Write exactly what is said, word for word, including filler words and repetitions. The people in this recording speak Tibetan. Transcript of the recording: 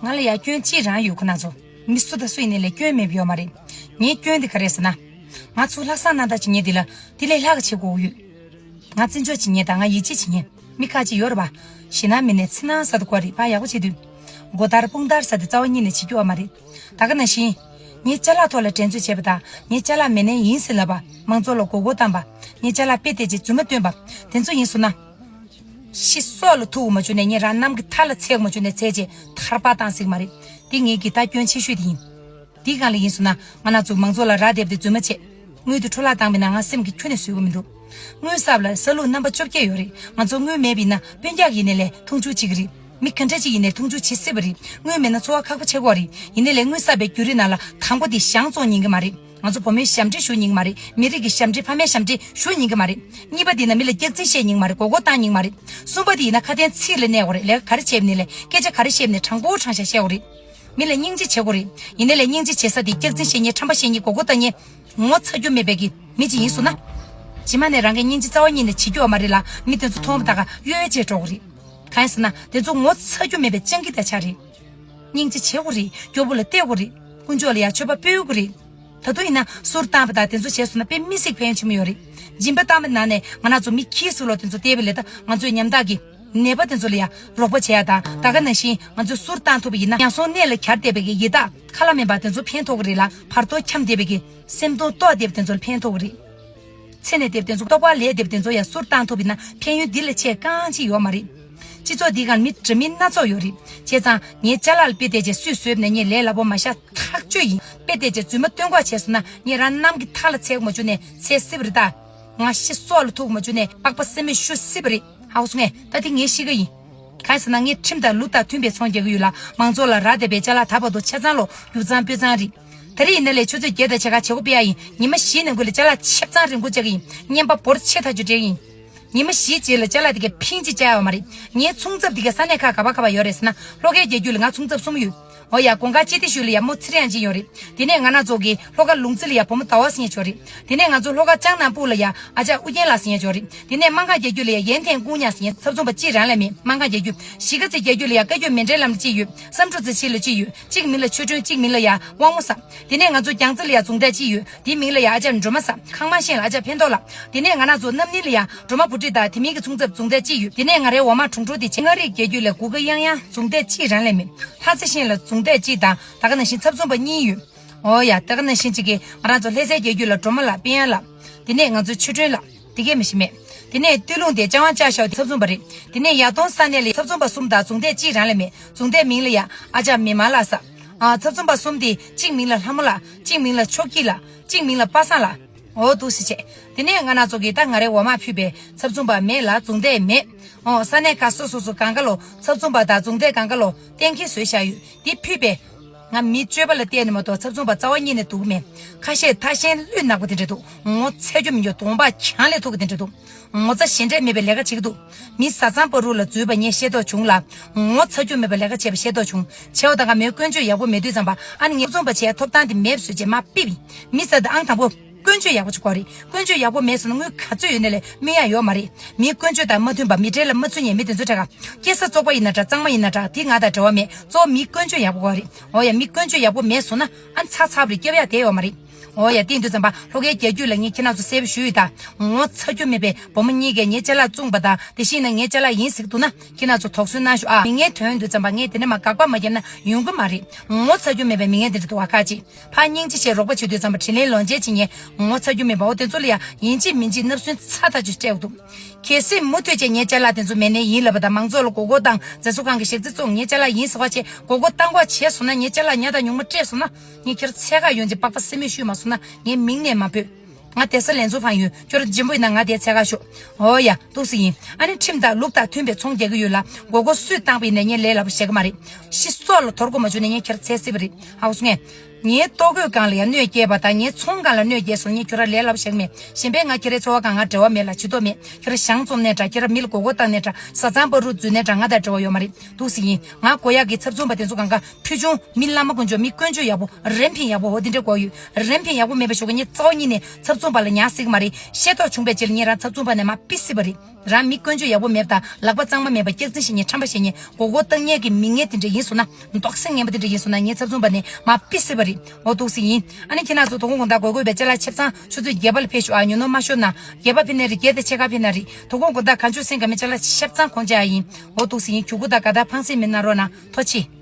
ང་ལ་ཡ་སྐྱོན་གཅིག་རང་ཡོད། ཁོ་ན་ཚོ་མི་སུ་དང་སུ་ཡིན་ནའི་ལས་སྐྱོན་མེད་པ་ཡོད་མ་རེད། ངའི་སྐྱོན་དེ་ག་རེད་ཟེར་ན། ང་ཚོ་ལྷག་བསམ་རྣམ་དག་བྱེད་མཁན་དེ་ལ་དེ་ལས་ལྷག་གི་བྱེད་དགོས་ཡོད། ང་བརྩི་འཇོག་བྱེད་མཁན་དང་ང་ཡིད་ཆེས་བྱེད་མཁན་མི་ཁ་ཅིག་ཡོད་རེད་པ། ཞེད་སྣང་མེད་ནས་འཚེར་སྣང་ཟ་དུ་གོ་རེད་པ། ཡག་པོ་བྱེད་དུས། མགོ་དར་དཔུང་དར་ཟ་དེ་རྩ་བ་ཉིད་ནས་བྱེད་རྒྱུ་ཡོད་མ་རེད། ད་ག་ནང་བཞིན། ངའི་ཅ་ལག་ཐོག་ལ་འགྲན་རྩོད་བྱས་པ་དང་ངའི་ཅ་ལག་མེད་ནའི་ཡིན་ཟེར་ལབ་པ། མང་ཚོགས་ལ་མགོ་སྐོར་བཏང་པ། ངའི་ཅ་ལག་དཔེ་བལྟས་རྗེས་རྫུན་མ་སྟོན་པ། དེ་ཚོ་ཡིན་སོང་ན། ཤི་སྲོག་ལ་ཐུག་མ་བཅུག་ནས་ངས་རང་གནམ་གྱི་མཐའ་ལ་འཚེར་མ་བཅུག་ནས་འཚེར་རྗེས་ཐར་པ་བཏང་སྲིད་མ་རེད། འདི་ངེད་ཀྱི་ད་སྐྱོན་ཆེ་ཤོས་དེ་ཡིན། འདི་གང་ལ་ཡིན་སོང་ན་ང་རང་ཚོ་མང་ཚོགས་ལ་ར་བསྡད་པ་དེ་རྫུན་མ་བྱས། དངུལ་དེ་འཕྲོ་བརླག་བཏང་བས་ན་ང་སེམས་ཀྱི་ཁྱོན་ནས་བཟོད་ཀྱི་མི་འདུག་དངུལ་གསར་པ་ལ་ས་ལུག་རྣམ་པ་བཅོ་བརྒྱད་ཡོད་རེད། ང་ཚོ་དངུལ་མེད་པ་ཡིན་ན་སྤུན་ཀྱག་ཡིན་ནའི་ལས་མཐོང་ཆུང་བྱེད་ཀྱི་རེད། མི་ག་འདྲ་ཅིག་ཡིན་ནའི་མཐོང་ཆུང་བྱེད་སྲིད་པ་རེད། དངུལ་མེད་ན་འཚོ་བ་ཁག་པོ་ཆགས་ཀྱི་རེད། ཡིན་ནའི་ལས་དངུལ་གསར་པའི་བརྒྱུད་རིམ་ནང་ལ་དང་པོ་དེ་གཞུང་བཙོང་ཉན་གྱི་མ་རེད། ང་ཚོ་བུ་མོའི་ཞབས་འདྲེན་ཞུ་ཉན་གྱི་མ་རེད། མི་རིགས་ཀྱི་ཞབས་འདྲེན་ཕ་མའི་ཞབས་འདྲེན་ཞུ་ཉན་གྱི་མ་རེད། གཉིས་པ་དེ་ཡིན་ན་མི་ལ་སྐྱག་རྫུན་བཤད་ཉན་གྱི་མ་རེད། མགོ་སྐོར་བཏང་ཉན་གྱི་མ་རེད། གསུམ་པ་དེ་ཡིན་ན་ཁ་དན་ཚིག་ལ་གནས་དགོས་རེད། ལས་ཀ་ག་རེ་བྱས་པ་ནའི་ལས་སྐད་ཆ་ག་རེ་བཤད་པ་ནའི་དྲང་པོ་དྲང་བཞག་བཤད་དགོས་རེད། མི་ལ་སྙིང་རྗེ་བྱེད་དགོས་རེད། ཡིན་ནའི་ལས་སྙིང་རྗེ་བྱེད་ས་དེ་སྐྱག་རྫུན་བཤད་ཉན་ཁྲམ་པ་བཤད་ཉན་མགོ་སྐོར་བཏང་ཉན། ངོ་ཚ་རྒྱུ་མེད་པའི་གི་མི་ཅིག་ཡིན་སོང་ན། རྗེས་མ་ནས་རང་གི་སྙིང་རྗེ་རྩ་བ་ཉིད་ནས་བྱེད་རྒྱུ་ཡོད་མ་རེད་ལ། མི་དེ་ཚོ་མཐོང་བ་ད་ག་གཡོལ་བྱས་འགྲོ་གི་རེད། གང་ཡིན་ཟེར་ན་དེ་ཚོ་ངོ་ཚ་རྒྱུ་མེད་པའི་སྤྱང་ཀི་དང་ཆ་རེད། སྙིང་རྗེ་བྱེད་དགོས་རེད། སྐྱོ་པོ་ལ་བལྟ་དགོས་རེད། དཀོན་མཆོག་ལ་ཡང་མཆོད་པ་ཕུལ་དགོས་རེད། ད་དུང་ཡིན་ན་གསུར་བཏང་བ་དང་དེ་ཚོ་བྱས་སོང་ན་དཔེ་མི་སྲིད་ཕན་ཆེན་མོ་ཡོད་རེད། སྦྱིན་པ་བཏང་བའི་ནང་ནས་ང་རང་ཚོ་མི་ཁྱི་སུ་ལོ་དེ་ཚོ་བལྟས་པའི་ལས་ད་ང་ཚོས་ཉམ་ཐག་གི་ནད་པ་དེ་ཚོ་ལ་ཡང་རོགས་པ་བྱེད་ཡ་དང་ད་ག་ནང་བཞིན་ང་ཚོས་གསུར་བཏང་ཐུབ་པ་ཡིན་ན་ཡང་སོང་གནས་ལ་གྱར་བསྡད་པའི་གི་ཡི་དྭགས་ཁ་ལ་མེན་པ་དེ་ཚོ་ཕན་ཐོགས་ཀྱི་རེད་ལ། བར་དོ་འཁྱམས་བསྡད་པའི་གི་སེམས་གདུང་ཏོག་བསྡད་པ་དེ་ཚོ་ལ་ཕན་ཐོགས་ཀྱི་རེད། ཚེ་ནས་བསྡད་པ་དེ་ཚོ་ལྟོགས་པ་ལས་བསྡད་པ་དེ་ཚོ་ཡང་གསུར་བཏང་ཐུབ་ཡིན་ན་ཕན་ཡོན་འདི་ལས་ཆེ་གང་ཅི་ཡོད་མ་རེད། སྤྱི་ཚོགས་འདི་གར་མི་འདྲ་མིན་སྣ་ཚོགས་ཡོད་རེད། བྱས་ཙང་ངའི་ཅ་ལག་ལ་དཔེ་བལྟས་རྗེས་སུས་བཟོས་པ་ནས་ངས་ལས་སླ་པོ་མ་བཞག་ཐག་ཆོད་ཡིན། དཔེ་བལྟས་རྗེས་རྫུན་མ་སྟོན་གོ་བྱས་སོང་ན་ངས་རང་གནམ་གྱི་མཐའ་ལ་འཚེར་མ་བཅུག་ནས་འཚེར་སྲིད་པ་རེད་ད། ང་ཤི་སྲོག་ལ་ཐུག་མ་བཅུག་ནས་པགས་པ་སེན་མོས་བཤུ་སྲིད་པ་རེད། ཧ་གོ་སོང་ངས། ད་དེ་ངའི་གཤིས་ཀ་ཡིན། གང་ཡིན་ཟེར་ན་ངས་ཁྲིམས་དང་ལུགས་དང་མཐུན་པའི་ཚོང་རྒྱག་གི་ཡོད་ལ། མང་ཚོགས་ལ་རག་བསྡད་པའི་ཅ་ལག་ད་བར་དུ་ཆ་ཚང་ལོ་རྒྱུ་གཙང་སྤུས་གཙང་རེད། ད་རེས་ཡིན་ན་ལས་ཆུ་ཚོད་བརྒྱད་དང་ཕྱེད་ཀ་བྱེད་སྒོ་སྤེལ་ཡ་ཡིན། ཉི་མ་བཞིའི་ནང་ཁུལ་ལ་ཅ་ལག་ཆ་ཚང་རིན་གོང་བཅག་གི་ཡིན། རྔན་པ་འབོར་ཆེ་ཐག་ཆོད་སྤྲད་ཀྱི་ཡིན། ཉི་མ་བཞིའི་རྗེས་ལ་ཅ་ལག་དེ་གའི་ཕིང་གཅིག་བཅག་ཡོད་མ་རེད། ངའི་ཚོང་ཚབ་དེ་གའི་ས་གནས་ཁག་ག་པ་ག་པ་ཡོད་རེད་ཟེར་ན་ལྷོ་ཁའི་རྒྱལ་རྒྱུད་ལ་ང་ཚོང་ཚབ་གསུམ་ཡོད། འོ་ཡ་གོང་དཀར་སྤྱི་བདེ་ཤུལ་ལ་ཡ་མོ་ཚེ་རིང་དབྱངས་ཅན་ཡོད་རེད། དེ་ནས་ང་རང་ཚོ་གི་ལྷོ་ཁ་ལུང་རྩེ་ལ་ཡ་བུ་མོ་ཟླ་བ་ཟེར་མཁན་ཅིག་ཡོད་རེད། དེ་ནས་ང་ཚོ་ལྷོ་ཁ་ལྕང་ནང་སྤུག་ལ་ཡ་ཨ་ཅག་ཨུ་རྒྱན་ལགས་ཟེར་མཁན་ཅིག་ཡོད་རེད། དེ་ནས་སྨར་ཁམས་རྒྱལ་རྒྱུད་ལ་ཡ་ཡོན་ཐེན་ཀུན་ཉག་ཟེར་མཁན་ཚབ་ཚོང་པ་གཅིག་རང་ལས་མེད། སྨར་ཁམས་རྒྱལ་རྒྱུད། གཞིས་ཀ་རྩེ་རྒྱལ་རྒྱུད་ལ་ཡ་བཀའ་བརྒྱུད་མཎྜལ་ལམ་གཅིག་ཡོད། བསམ་འགྲུབ་རྩེ་ཆེན་ལ་གཅིག་ཡོད། གཅིག་མིང་ལ་ཆོས་སྒྲོན། གཅིག་མིང་ལ་ཡ་དབང་མོ་ཟེར། དེ་ནས་ང་ཚོ་རྒྱལ་རྩེ་ལ་ཡ་རྫོང་སྡེ་གཅིག་ཡོད། དེའི་མིང་ལ་ཡ་ཨ་ཅག་སྒྲོལ་མ་ཟེར། ཁང་མ་ཤེས་ལ་ཨ་ཅག་ཕན་ཐོགས་ལགས། དེ་ནས་ང་རང་ཚོ་རྣམ་གླིང་ལ་ཡ་སྒྲོལ་མ་བུ་ཁྲིད་དང་དེ་མིན་གྱི་ཚོང་ཚབ་རྫོང་སྡེ་གཅིག་ཡོད། དེ་ནས་ང་རའི་འོག་མ་གྲོང་ཁྲོ་དེ་བྱས། མངའ་རིས་རྒྱལ་རྒྱུད་ལ་གུ་གེ་གཡང་གཡང་རྫོང་སྡེ་གཅིག་རང་ལས་མེད། ལྷ་རྩེ་ཤན་ལ་རྫོང་སྡེ་གཅིག་དང་ད་ག་ནང་བཞིན་ཚབ་ཚོང་པ་གཉིས་ཡོད། འོ་ཡ་ད་ག་ནང་བཞིན་གཅིག་གིས་ང་རང་ཚོ་ལྷ་སའི་རྒྱལ་རྒྱུད་ལ་སྒྲོལ་མ་ལགས། དཔལ་དབྱངས་ལགས། དེ་ནས་ང་ཚོའི་ཆོས་སྒྲོན་ལགས། དེ་གས་མི་ཤེས་མེད། དེ་ནས་སྟོད་ལུང་དེ་ལྕང་དབང་ལྕགས་ཞབས་ཚབ་ཚོང་པ་རེད། དེ་ནས་ཡར་གདོང་ས་གནས་ལ་ཚབ་ཚོང་པ་གསུམ་དང་རྫོང་སྡེ་གཅིག་རང་ལས་མེད། རྫོང་སྡེ་མིང་ལ་ཡ་ཨ་ཅག་མི་མང་ལགས་ཟེར། ཨ་ཚབ་ཚོང་པ་གསུམ་དེ་གཅིག་མིང་ལ་ལྷ་མོ་ལགས། གཅིག་མིང་ལ་ཆོས་སྐྱིད་ལགས། གཅིག་མིང་ལ་པ་སངས་ལགས། འོ་འདུག་སེ་བྱས། དེ་ནས་ང་རང་ཚོ་གིས་ད་ང་རའི་འོག་མ་ཕུད་པའི་ཚབ་ཚོང་པ་མེད་ལ་རྫོང་སྡེ་མེད། འོ་ས་གནས་ཁག་སོ་སོ་སོ་གང་ག་ལོ་ཚབ་ཚོང་པ་དང་རྫོང་སྡེ་གང་ག་ལོ་གཏན་འཁེལ་བཟོས་བཞག་ཡོད། འདི་ཕུད་པས། ང་མི་སྤྱོད་པ་ལ་བལྟས་ནས་མ་གཏོགས་ཚབ་ཚོང་པ་རྩ་བ་ཉིད་ནས་སྡུག་གི་མེད། ཁ་ཤས་ཐ་ཤལ་ལུས་ནག་པོ་དེ་འདྲ་འདུག་ངོ་ཚ་རྒྱུ་མི་འགྱོ་གདོང་པ་གྱང་ལས་མཐུག་པ་དེ་འདྲ་འདུག་ངོ་ཚ་ཞེ་འགྲས་མེད་པའི་ལས་ཀ་བྱེད་ཀྱི་འདུག་མི་བཟའ་ཚང་བར་དུ་ལ་འཛུལ་བ་ངས་ཤེས་རྟོགས་བྱུང་ལ། ངོ་ཚ་རྒྱུ་མེད་པའི་ལས་ཀ་བྱས་པ་ཤེས་རྟོགས་བྱུང་། བྱས་པ་ད་ག་མོའི་ཀུན་སྤྱོད་ཡག་པོ་མེད་དུས་ཙམ་པ་ཨ་ནི་ངས་ཚབ་ཚོང་པ་བྱས་ཐོབ་ཐང་དེ་མེད་པ་བཟོས་རྗེས་མར་ཕུད་པ་ཡིན། མི་ཟེར་དེ་ཨང་དང་པོ། ཀུན་སྤྱོད་ཡག་པོ་ཅིག་དགོས་རེད། ཀུན་སྤྱོད་ཡག་པོ་མེད་སོང་ན་དངུལ་ག་ཚོད་ཡོད་ནའི་ལས་སྨིན་ཡག་ཡོད་མ་རེད། མིའི་ཀུན་སྤྱོད་དང་མ་མཐུན་པ་མི་གྲལ་ལ་མ་ཚུད་མཁན་མི་དེ་ཚོ་འདྲ་ག་སྐྱེས་ས་བཙོག་པ་ཡིན་ན་འདྲ་གཙང་མ་ཡིན་ན་འདྲ་དེ་ང་དང་འབྲེལ་བ་མེད། གཙོ་བོ་མིའི་ཀུན་སྤྱོད་ཡག་པོ་དགོས་རེད། འོ་ཡ་མི་ཀུན་སྤྱོད་ཡག་པོ་མེད་སོང་ན་ཨ་ནི་ཚ་ཚ་བ་རེད། སྐྱོབ་ཡག་དེ་ཡོད་མ་རེད། འོ་ཡ་དེ་ཡིན་དུས་ཙམ་པ་ལྷོ་ཁའི་རྒྱལ་རྒྱུད་ལ་ངས་ཁྱེད་རང་ཚོ་གསལ་པོ་ཞུ་ཡོད་ད། ངོ་ཚ་རྒྱུ་མེད་པའི་བུ་མོ་གཉིས་ཀས་ངའི་ཅ་ལག་བཙོངས་པ་དང་དེ་བཞིན་ན་ངའི་ཅ་ལག་ཡིན་ཟེར་གྱི་འདུག་ན་ཁྱེད་རང་ཚོ་དོགས་ཟོན་གནང་ཤོག་ཨ། མི་ངན་ཐོན་དུས་ཙམ་པ་ངས་དེ་ནས་མ་དགག་པ་མ་བརྒྱབ་ན་ཡོང་གི་མ་རེད། ངོ་ཚ་རྒྱུ་མེད་པའི་མི་ངན་དེ་འདྲ་འདུག་བ་ཁ་ཅིག་ཕར་སྙིང་རྗེ་བྱས་རོགས་པ་བྱེད་དུས་ཙམ་པ་དྲིན་ལན་ལོག་འཇལ་བྱེད་མཁན་ངོ་ཚ་རྒྱུ་མེད་པ་འོ་དེ་ཚོ་ལ་ཡ་ཡིན་གཅིག་མིན་གཅིག་བརྣབ་སེམས་ཚ་ཐག་ཆོད་སྤྲད་དགོས་འདུག་གལ་སྲིད་མུ་མཐུད་བྱས་ངའི་ཅ་ལག་དེ་ཚོ་མེད་ནའི་ཡིན་ལབ་པ་དང་མང་ཚོགས་ལ་མགོ་སྐོར་བཏང་ཛེ་སུ་ཁང་གི་ཞག་རྩི་བཙོང་ངའི་ཅ་ལག་ཡིན་ཟེར་བ་བྱས་མགོ་སྐོར་བཏང་གོ་བྱས་སོང་ན་ངའི་ཅ་ལག་ཉར་དང་ཉུང་མ་སྤྲད་སོང་ན་ངས་ཁྱེད་རང་འཚོལ་ག་ཡོང་རྗེས་པགས་པ་སེན་མོས་བཤུས་མ་སོང་ན་ངའི་མིང་ནས་མ་འབོད། ང་དེ་ས་ལན་ཚུར་ཕང་ཡོད། ཁྱོད་རང་ལྗིད་པོ་ཡིན་ན་ང་དེ་འཚོལ་ག་ཤོག་འོ་ཡ་འདུག་སེ་ཡིན། ཨ་ནི་ཁྲིམས་དང་ལུགས་དང་མཐུན་པའི་ཚོང་རྒྱག་གི་ཡོད་ལ་མགོ་སྐོར་སུས་བཏང་པ་ཡིན་ནའི་ངས་ལས་སླ་པོ་བྱེད་གི་མ་རེད། ཤི་སྲོག་ལ་དོར་དགོས་མ་བྱུང་ན་ངས་ཁྱེད་རང་འཚོལ་སྲིད་པ་རེད། ཧ་གོ་སོང་ངས། ངའི་ལྟོ་གོས་སྒང་ལ་ཡང་གནོད་སྐྱེལ་བ་དང་ངའི་ཚོང་སྒང་ལ་གནོད་སྐྱེལ་སོང་། ངས་ཁྱོད་ར་ལས་སླ་པོ་བཤད་གི་མེད། གཞན་པས་ང་ཁྱེད་རའི་འཚོ་བ་སྒང་ང་འབྲེལ་བ་མེད་ལ་བྱེད་ཐབས་མེད། ཁྱེད་ར་གཞང་རྩོམ་ནས་འདྲ། ཁྱེད་ར་མི་ལ་མགོ་སྐོར་བཏང་ནས་འདྲ། བཟའ་ཚང་བར་དུ་འཛུལ་ནས་འདྲ། ང་དང་འབྲེལ་བ་ཡོད་མ་རེད། འདུག་སེ་ཡིན། ང་དགོས་ཡག་གི་ཚབ་མཚུངས་པ་དེ་ཚོ་སྒང་ག་ཕུལ་བྱུང་མི་བླ་མ་དཀོན་མཆོག་མི་དཀོན་མཆོག་ཡག་པོ་རིན་ཕན་ཡག་པོ་འོ་དེ་འདྲ་དགོས་ཡོད། རིན་ཕན་ཡག་པོ་མེད་པ་ཞུ་གི། ངས་རྩ་བ་ཉིད་ནས་ཚབ་མཚུངས་པ་ལ་ཉར་སྲིད་གི་མ་རེད། ཤེས་རྟོགས་བྱུང་བའི་རྗེས་ལ་ངས་རང་ཚབ་མཚུངས་པ་ནས་མར་ཕུད་སྲིད་པ་རེད། རང་མི་དཀོན་མཆོག་ཡག་པོ་མེད་པ་དང་ལག་པ་གཙང་མ་མེད་པ། སྐྱག་རྫུན་བཤད་མཁན། ཁྲམ་པ་བཤད་མཁན། མགོ་སྐོར་བཏང་མཁན་གྱི་མི་ངན་དེ་འདྲ་ཡིན་སོང་ན། མདོག་སེ་ངན་པ་དེ་འདྲ་ཡིན་སོང་ན། ངས་ཚབ་མཚུངས་པ་ནས་མར་ཕུད་སྲིད་པ་རེད། འོ་འདུག་སེ་ཡིན། ཨ་ནི་ཁྱེད་རང་ཚོ་དོ་དགོང་དགོང་དག་དགོས་དགོས་པའི་ཅ་ལག་ཆབ་གཙང་ཆུ་ཚོད་བརྒྱད་པ་ལ་ཕེབས་ཤོག་ཨ། ཉུང་ཉུང་མ་ཤོར་ན། བརྒྱད་པ་ཕེབས་ན་རེད། བརྒྱད་དང་ཕྱེད་ཀ་ཕེབས་ན་རེད། དོ་དགོང་དགོང་དག་གང་བྱུང་སེང་གེ་མི་ཅ་ལག་ཆབ་གཙང་གོང་ཆག་ཡིན། འོ་འདུག་སེ་ཡིན། གྱོང་གུན་དང་དགའ་རྟགས་ཕངས་སེམས་མི་གནང་རོགས་གནང་། ཐུགས་རྗེ་ཆེ།